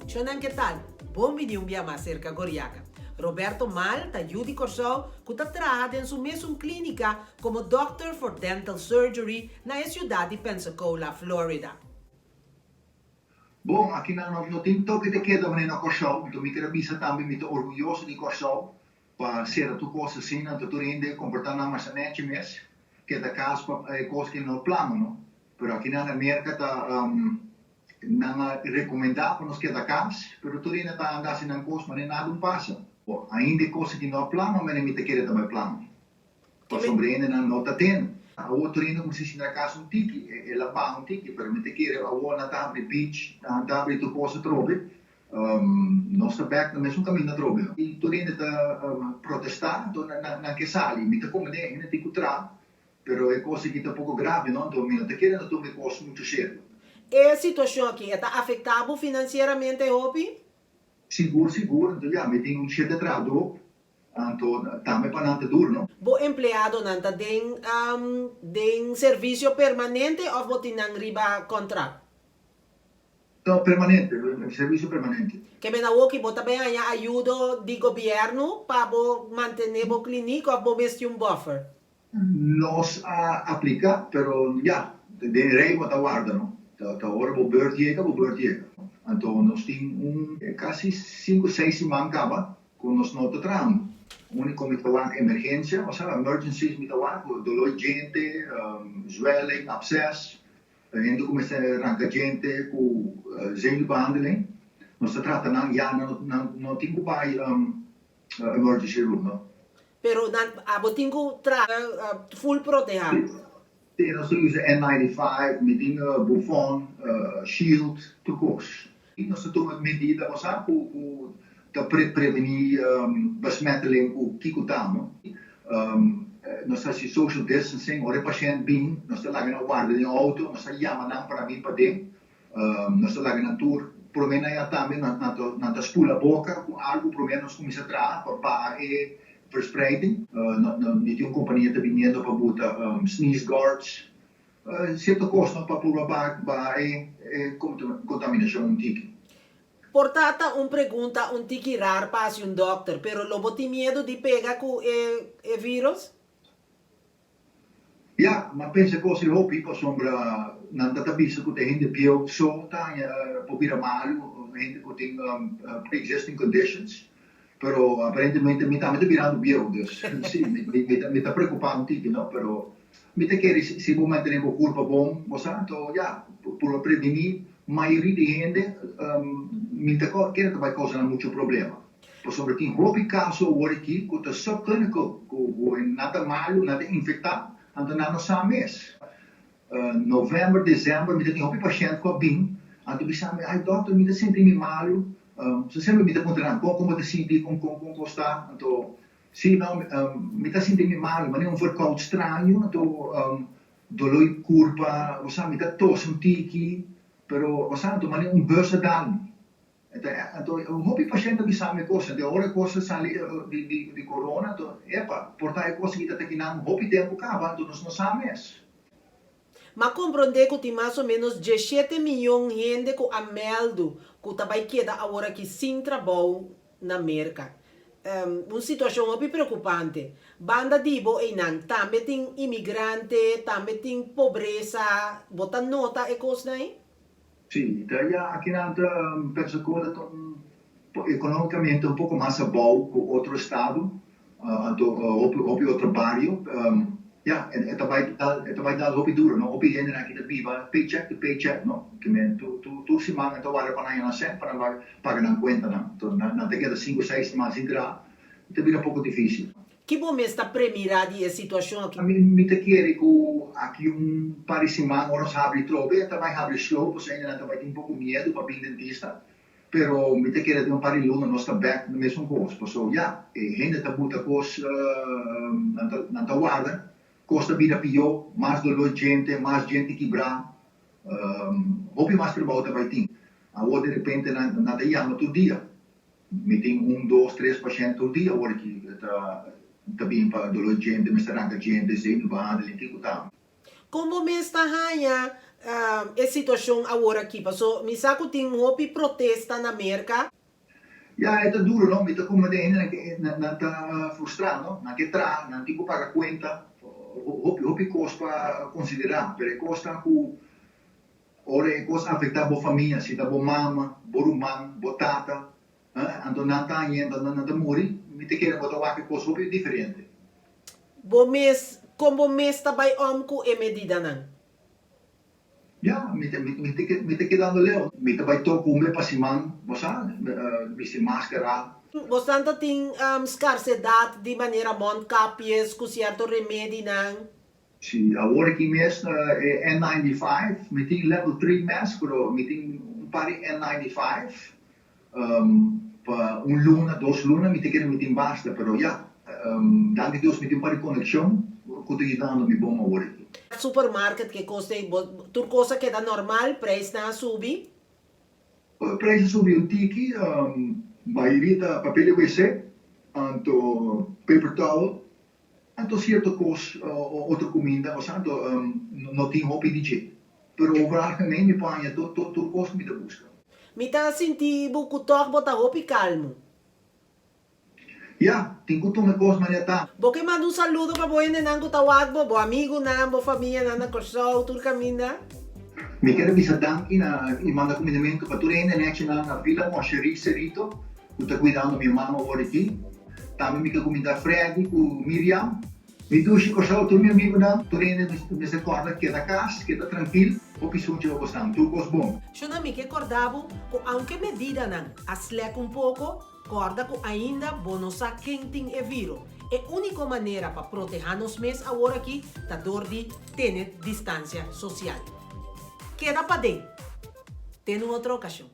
Shonnan ke tal? Bon bini un bia mas serka Goriaka. Roberto Maal ta yu di Kòrsou ku ta traha den su mesun klínika komo Doctor for Dental Surgery na e siudat di Pensacola, Florida. Bon, akinan no no tin toke de keda manera na Kòrsou, anto mi ker a bisa tambe mi ta orguyoso di Kòrsou pa sera tur kos asina, anto tur hende komportá nan masha nèchi mes, keda kas pa e kos ke no plama no. Pero akinan na Merka ta nan a rekomendá pa nos keda kas, pero tur hende ta anda hasi nan kos manera nada un pasa. Bon, ainda e kos aki no a plama manera mi ta kere ta bai plama. Pasobra hendenan no ta tende. Awor tur hende kumsa sinta na kas un tiki, el a baha un tiki, pero mi ta kere awor nan ta habri beach, nan ta habri tur kos atrobe, nos ta bek na mesun kaminda atrobe. I tur hende ta protestá, anto nan ke sali. Mi ta komprendé hende tin ku traha, pero e kos aki ta poko grave no, anto mi no ta kere no tuma e kos muchu serio. E situashon aki e ta afektá bo finansieramente hopi? Sigur sigur, anto ya mi tin un shete trahadó Anto tambe pa nan ta duro, no? Bo empleadonan ta den den servisio permanente òf bo tin nan riba kòntrakt? No, permanente, servisio permanente. Ke men awoki bo ta bay haña ayudo di gobièrnu pa bo mantené bo klinik òf bo mesti un buffer? Nos a aplica, pero ya, den rey bo ta warda no. Ta ora bo beurt yega, bo beurt yega. Anto nos tin un casi cinco, seis siman caba cu nos no ta trahando. Unico mi ta wak emergencia, osea emergencies mi ta wak, dolor djente, zwelling, absces, hende cu mester ranca djente cu zenuwbehandeling. Nos ta trata nan, ya nan no tin cu bay emergency room no. Pero nan abo tin cu traha full proteha. Si, nos ta usa N95, mi tin bufon, shield, tur cos. Nos ta tuma medida bo sa cu cu ta preveni besmetteling cu kico ta no. Nos ta haci social distancing, ora e pashent bin nos ta laga nan warda den auto, nos ta yama nan pa nan bin paden. Nos ta laga nan tur prome nan ya tambe nan ta spula boka ku algu prome nos kuminsa traha pa baha e verspreiding. Mi tin un kompania ta biniendo pa buta sneeze guards, sierto kos no pa purba baha e kontaminashon un tiki. Por ta ta un pregunta un tiki rar pa hasi un dòkter, pero lo bo tin miedu di pega ku e virus? Ya, m'a pensa cos ei hopi pasobra nan ta ta bisa cu ta hende bieu so ta haña por bira malu, hende cu tin pre-existing conditions, pero aparentemente mi tambe ta birando bieu, dus si, mi ta preocupa un tiki no, pero mi ta kere si bo mantene bo curpa bon, bo sa, anto ya, por preveni mayoria di hende mi ta kere ta bay causa nan mucho problema. Pasobra tin hopi kaso awor aki ku ta subclinical, ku nan ta malu, nan ta infektá, anto nan no sa mes. Novèmber, desèmber mi ta tin hopi pashènt ku a bin, anto bisa mi, ay dòkter mi ta sinti mi malu. So semper mi ta puntra nan, kon bo ta sinti, kon kon kos ta? Anto, si no, mi ta sinti mi malu, manera un verkoud straño, anto doló di kurpa, bo sa mi ta tosa un tiki, pero bo sa anto manera un bus a dal mi. Anto hopi pashent a bisa mi e kos, anto ora e kos a sali di corona, anto epa, por ta e kos aki ta ta kinan hopi tempu kaba, anto nos no sa mes. M'a komprondé ku tin mas o ménos dieshete miyon hende ku a mèldu ku ta bai keda aworaki sin trabou na Merka. Un situashon hopi preokupante. Banda di bo einan tambe tin imigrante, tambe tin pobresa. Bo ta nota e kosnan ei? Sí, ta ya akinan ta Pensacola ta un economicamente un poco mas abou cu otro estado, anto hopi hopi otro bario, ya e ta bay dal e ta bay dal hopi duro no, hopi hendenan aki ta biba paycheck to paycheck no, ke men tur tur tur siman nan ta warda pa nan haña nan cent pa nan bay paga nan cuentanan, anto nan ta keda cinco seis siman sin traha, e ta bira poco dificil. Ki bo mes ta premirá di e situashon aki? Mi mi ta kere ku aki un par di siman ora nos habri trobe e ta bai habri slow pasobra hendenan ta bai tin un poko miedu pa bin dentista pero mi ta kere den un par di luna nos ta bek na mesun kos pasobra ya e hende ta buta kos nan ta nan ta warda kos ta bira pió mas doló djente mas djente kibrá hopi mas trabou ta bai tin awor derepente nan nan ta yama tur dia. Mi tin un, dos, tres pashènt tur dia awor ki ta ta bin pa dolor djente, mester ranka djente, zenuwbehandeling, kiko ta. Kon bo mes ta haña e situashon awor aki? Paso mi sa ku tin hopi protesta na Merka. Ya, e ta duro no, mi ta kuma den hende nan nan ta frustrá no, nan ke traha, nan tin ku paga kuenta, hopi hopi kos pa konsiderá, pero e kos ta ku ora e kos afektá bo famia, si ta bo mama, bo ruman, bo tata, anto nan ta hañ'é, anto nan ta muri, mi ta kere bo ta wak e kos hopi diferente. Bo mes, kon bo mes ta bai om ku e medidanan? Ya, mi ta mi ta kedando leu. Mi ta bai tok un be pa siman, bo sa, bisti maskara. Bosan ta tin skarsedat di manera mondkapjes ku sierto remedinan? Si, awor aki mes e N95, mi tin level three mask, pero mi tin un par di N95 pa un luna, dos luna, mi ta kere mi tin basta, pero ya, danki Dios mi tin un par di konekshon ku ta yudando mi bon awor aki. Supermarket ke kos ei, bo tur kos a keda normal, prijsnan a subi? Prijs a subi un tiki, mayoria ta papel di wc, anto paper towel, anto sierto kos, otro kuminda, osea anto no tin hopi di dje. Pero over algemeen mi por haña tur tur kos ku mi ta buska. Mi ta sinti bo ku tòg bo ta hopi kalmu. Ya, tin ku tuma e kos manera ta. Bo ke manda un saludo pa bo hendenan ku ta wak bo, bo amigunan, bo famianan na Kòrsou, tur kaminda? Mi kier a bisa danki na i manda kumindamentu pa tur hende nechinan na Villa Moncherie Cerrito ku ta kuidando mi mama awor aki. Tambe mi ke kuminda Freddy ku Miriam. Mi dushi Kòrsou, tur mi amigunan, tur hende mester kòrda keda kas, keda trankil, hopi sunchi pa bosnan, tur kos bon. Shona mi ke kòrda bo ku aunke medidanan a slèk un poko, kòrda ku ainda bo no sa ken tin e viro. E úniko manera pa protehá nos mes awor aki ta dor di tene distansia sosial. Keda paden! Te un otro okashon.